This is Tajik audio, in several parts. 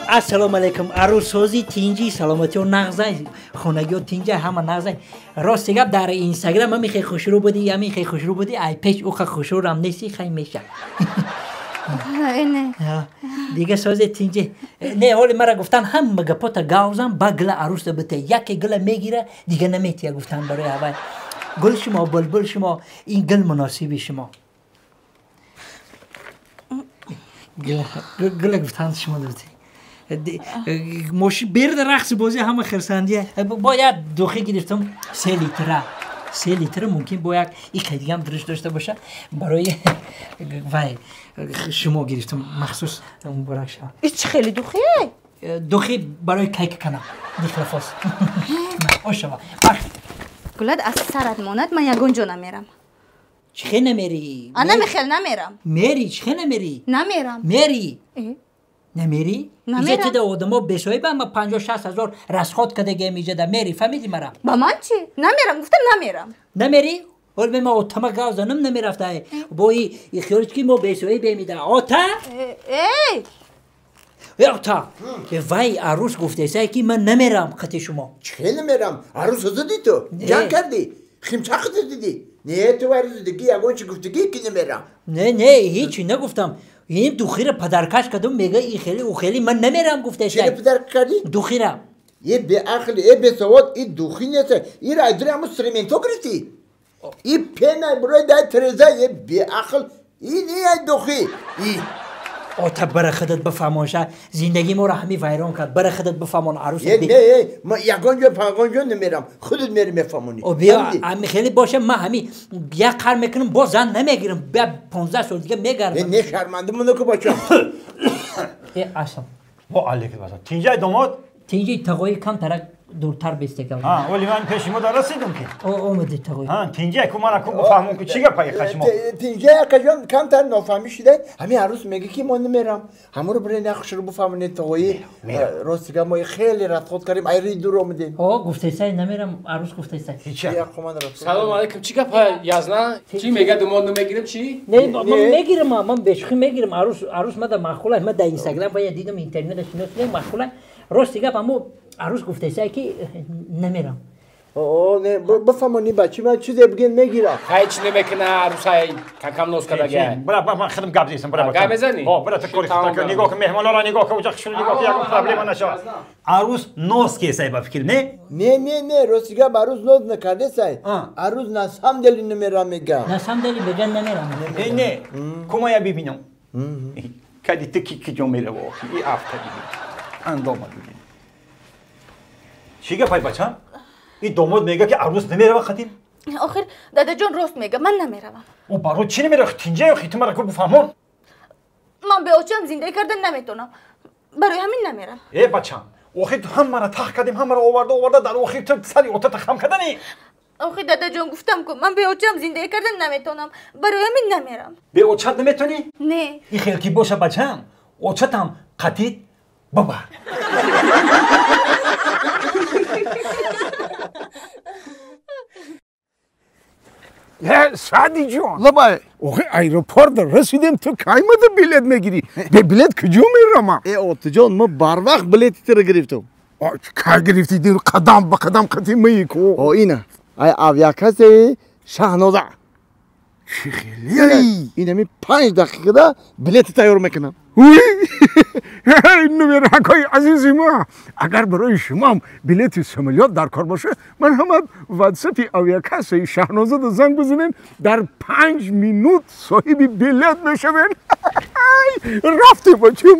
Ассалому алайкум. Арӯссозӣ тинҷӣ, саломатиё нағзай, хонагиё тинҷай, ҳама нағзай. Рости гап дар Инстаграм ҳами хел хушрӯ будӣ, ҳами хел хушрӯ будӣ, ай пеш уха хушрӯрам нести, хай меша. Дига созе тинҷӣ. Не, ҳоли мара гуфтан ҳама гапота гавзам, ба гила арӯса бите. Яке гила мегира, дига наметия гуфтан барои ҳавай. Гул шумо, булбул шумо, ин гил муносиби шумо. Гила гуфтан шумо дӯсти. Моши берда рақси бозӣ ҳама хирсандия. Бо як духи гирифтам 3 литра. 3 литра мумкин бо як иқа дигам дуриш дошта боша. Барои вай шумо гирифтам махсус муборак шавад. Ин чӣ хеле духие? Духи барои кайк канам. Дихлафос. Ошава. Гулад аз сарат монад, ман ягон ҷо намерам. Чӣ хел намери? А намехел намерам. Мери, чӣ хел намери? Намерам. Мери? Намери? Иҷа тида одамо бесоҳиба ма 50-60 ҳазор расход кардагиам иҷада. Мери, фаҳмиди мара? Ба ман чӣ? Намерам, гуфтам намерам. Намери? Ҳол ме ма отама гав занам намерафта. Бо и хиёлиш ки мо бесоҳибем ида. Ота? Эй! Ота! Вай арӯс гуфтесай ки ман намерам қати шумо. Чӣ хел намерам? Арӯсо задӣ ту? Ҷанг кардӣ? Химчақато дидӣ? Не, ту арӯсо дигӣ ягон чӣ гуфтагӣ ки намерам. Не, не, ҳечи нагуфтам. Ин духира падаркаш кардам, мега и хели, у хели, ман намерам гуфтесай. Чиро падарка кардӣ? Духира. Е беақл, е бесавод, и духи нест. Ира айдури ҳамун стременто гирифтӣ. И пена бурои дай тереза, е беақл, и не ай духи. И ота бара худат бифаҳмон ша, зиндагии моро ҳами вайрон кард. Бара худат бифаҳмон арӯс. Не, не, ман ягон ҷо пагон ҷо намерам. Худат мери мефаҳмонӣ. О биё, ҳами хеле боша, ман ҳами як қар мекунам, боз зан намегирам. Бия 15 сол дига мегардам. Не, шарманда моно ку бачам. Э, асам. Во алейкум ассалом. Тинҷай домод? Тинҷи тағои камтарак дуртар бистегам. Ҳа, вале ман пеши мо расидум ки. О, омади тағои. Ҳа, тинҷай ку мана ку бифаҳмон ку чӣ гапа хашмо. Тинҷай акаҷон камтар нофаҳмӣ шуда. Ҳамин арӯс мега ки мо намерам. Ҳаморо бирен як хушро бифаҳмонед тағои. Рости гап мо хеле радход кардем, айри дур омадем. О, гуфтесай намерам, арӯс гуфтесай. Салом алейкум, чӣ гапа язна? Чӣ мега думод намегирам чӣ? Не, ман мегирам, ман бешухӣ мегирам. Арӯс, арӯс мада маъқул, ман дар Инстаграм бая дидам, интернет шинос маъқул. Рости гап аммо арӯс гуфтесай ки намерам. О, не, бифаҳмонӣ бачи, ман чизе бигем мегирам. Хай чӣ намекуна арӯсай какам нос кардага. Бра, ман худам гап зесам, бра. Гап мезанӣ? О, бра, ту кори худат кун. Нигоҳ кун меҳмонора, нигоҳ кун, уҷа хушро нигоҳ кун, ягон проблема нашавад. Арӯс нос кесай ба фикр, не? Не, не, не, рости гап арӯс нос накардесай. Арӯс на самом деле намерам мегам. На самом деле меган намерам. Не, не, кума я бибинам. Кади ту ки киҷо мерава охи, и афта бибин. Андома бибин. Чӣ гапай бачам? И домод мега ки арӯс намерава хатим? Охир дадаҷон рост мега, ман намеравам. О, барои чӣ намерава? Тинҷа ё хиту мара ку бифаҳмон. Ман беочам зиндагӣ кардан наметонам. Барои ҳамин намерам. Э бачам, охир ту ҳамара тах кардем, ҳамара оварда оварда дар охир ту сари отата хам кардани. Охир дадаҷон гуфтам ку ман беочам зиндагӣ кардан наметонам. Барои ҳамин намерам. Беочат наметонӣ? Не. И хел ки боша бачам, очатам қатид бабар. Сади ҷон. Лабай. Охи аэропорт расидем, ту кай мада билет мегирӣ? Бе билет куҷо мерама? Э, отаҷон, ман барвақт билети туро гирифтам. Кай гирифтӣ? Қадам ба қадам қати маи ку. О, ина. Ай авиакассаи Шаҳноза. Чӣ хеле? Ин ҳамин 5 дақиқада билети тайёр мекунам. Нумеракҳои азизи ма, агар барои шумоам билети самолёт дар кор бошад, ман ҳама ватсапи авиакассаи Шаҳнозада занг бизанем, дар 5 минут соҳиби билет мешавем. Рафтем бачам.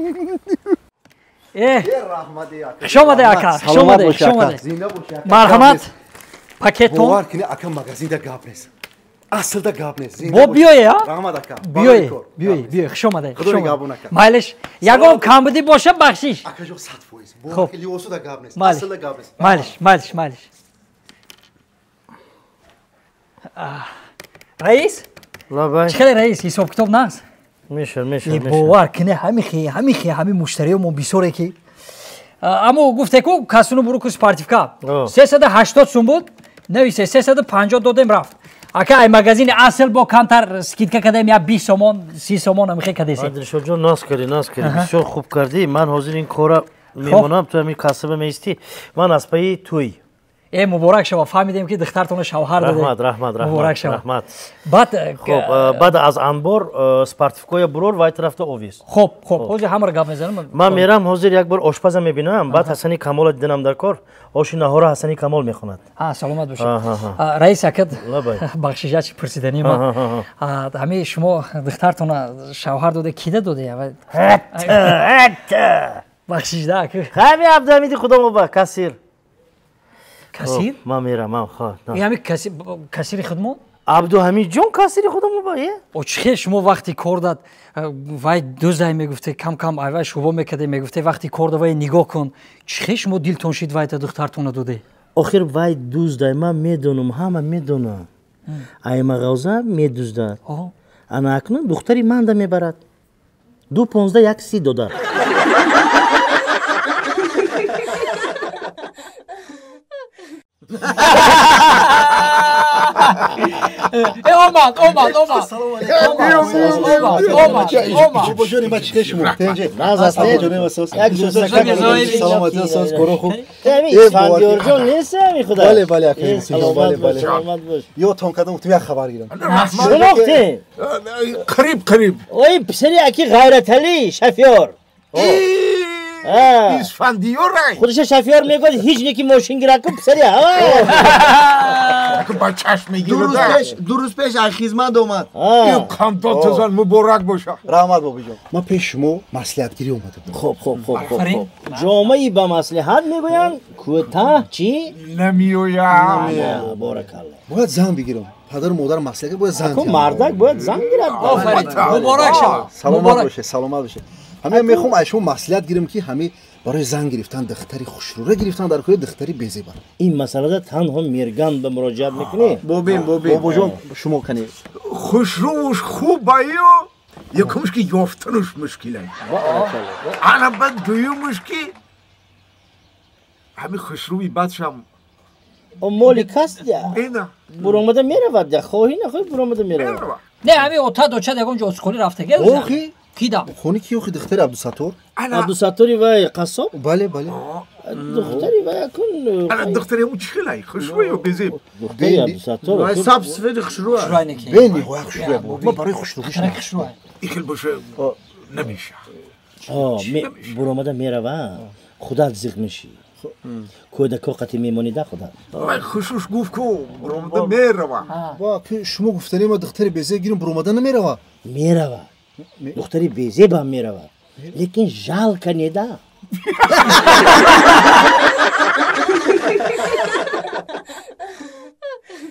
Хуш омаде ака, хуш омаде, хуш омаде. Марҳамат, пакетон. Бовар кунӣ ака, магазинда гап нест. Аслда гап нест. Бо биёе, а? Раҳмат ака. Биёе, биёе, биёе, хуш омаде. Майлиш, ягон камбудӣ боша бахшиш. Акаҷон 100%. Бовар ки либосуда гап нест. Аслда гап нест. Майлиш, майлиш, майлиш. Раис? Лабай. Чӣ хеле раис, ҳисоб китоб нағз? Меша, меша, меша. Бовар кунӣ ҳами муштариё мо бисёре ки. Аммо гуфте ку касуну буруку спортивка. 380 сум буд, нависе 350 додем рафт. Ака ай магазини асл бо камтар скидка кардем, я 20 сомон, 30 сомон амихе кардеси. Дилшодҷон, наз кардӣ, наз кардӣ. Бисёр хуб кардӣ. Ман ҳозир ин кора Мемонам, ту ҳамин касаба меистӣ. Ман аз паи тӯй. Э, муборак шава, фаҳмидем ки духтартонро шавҳар додед. Раҳмат, раҳмат, раҳмат. Муборак шава. Раҳмат. Баъд хуб, баъд аз анбор спартивкоя бурор, вай тарафта овез. Хуб, хуб, ҳозир ҳамаро гап мезанам. Ман мерам ҳозир як бор ошпаза мебинам, баъд Ҳасани Камола диданам дар кор, оши наҳора Ҳасани Камол мехонад. Саломат бошед. Раис акад, бахшиша чи пурсиданӣ ма. Ҳамин шумо духтартонро шавҳар доде, кида доде? Бахшишда ака. Ҳамин Абдуҳамиди худо кассир. Кассир? Ман мерам, ман хо. Ҳамин кассири худмон? Абдуҳамидҷон кассири худамон ба, е? О, чӣ хел шумо вақти кор дад, вай дузай мегуфте, кам-кам айвай шубо мекарде, мегуфте вақти кор да вай нигоҳ кун. Чӣ хел шумо дилтон шид вайта духтартонро доде? Охир вай дуздай, ман медонам, ҳама медонам. Ай мағоза медуздад. Ана акнун духтари манда мебарад. 2.15 1.30 додар. Э, омад, омад, омад. Омад, омад. Бобоҷони ма, чӣ шумо? Тенҷе. Наз ҳастед? Бобоҷони ма сос. Як Саломатӣ сос, коро хуб. Исфандиёрҷон нест ҳами худа? Бале, бале, акай. Бале, бале. Саломат бош. Ё тон кадом гуфтем як хабар гирам. Шинохтем? Қариб, қариб. Ой, писари аки Ғайраталӣ, шофёр. Исфандиёр рай. Худша шофёр мегӯяд, ҳеҷ неки мошин гирад ку писари ҳава. Ба чашм мегирад. Ду рӯз пеш аз хизмат омад. Қандотазан муборак боша. Раҳмат, бобоҷон. Ман пеш шумо маслиҳатгирӣ омада будам. Хуб, хуб, хуб, хуб. Ҷомаи ба маслиҳат мегӯянд, кӯтаҳ чӣ? Намеояд. Боракалло. Бояд зан бигирам. Падару модар маслиҳат бояд зан. Мардак бояд зан гирад. Офарин. Муборак шава. Саломат бошед, саломат бошед. Ҳамин мехоҳам аз шумо маслиҳат гирам ки ҳамин барои зан гирифтан духтари хушрӯра гирифтан дар кори духтари безебар. Ин масъалада танҳо Мирган ба муроҷиат мекунӣ? Бобин, бобин. Бобоҷон, шумо кани. Хушрӯш хуб аю, якумш ки ёфтанаш мушкил ай. Ана баъд дуюмш ки ҳамин хушрӯи бадшам моли кас дя. Ина. Буромада меравад дя, хоҳӣ нахоҳӣ буромада меравад. Не, ҳамин ота доча ягон ҷо озхонӣ рафтагӣ? Охи? Кида? Хони ки охи духтари Абдусаттор? Абдусаттори вай қассоб? Бале, бале. Духтари вай акун... Ана духтари ҳамун чӣ хел ай? Хушрӯ ё безеб? Духтари Абдусаттор... Вай саб сифеди хушрӯ ай. Бениҳоят хушрӯ буд. Ман барои хушрӯӣ хушрӯ. Ин хел боша намеша. Буромада мерава, худат зиқ мешӣ. Кӯдако қати мемонида худат. Вай хушрӯш гуфт ку буромада мерава. Ва шумо гуфтанӣ ма духтари безеб гирим буромада намерава? Мерава. Духтари безебам меравад, лекин жалко неда.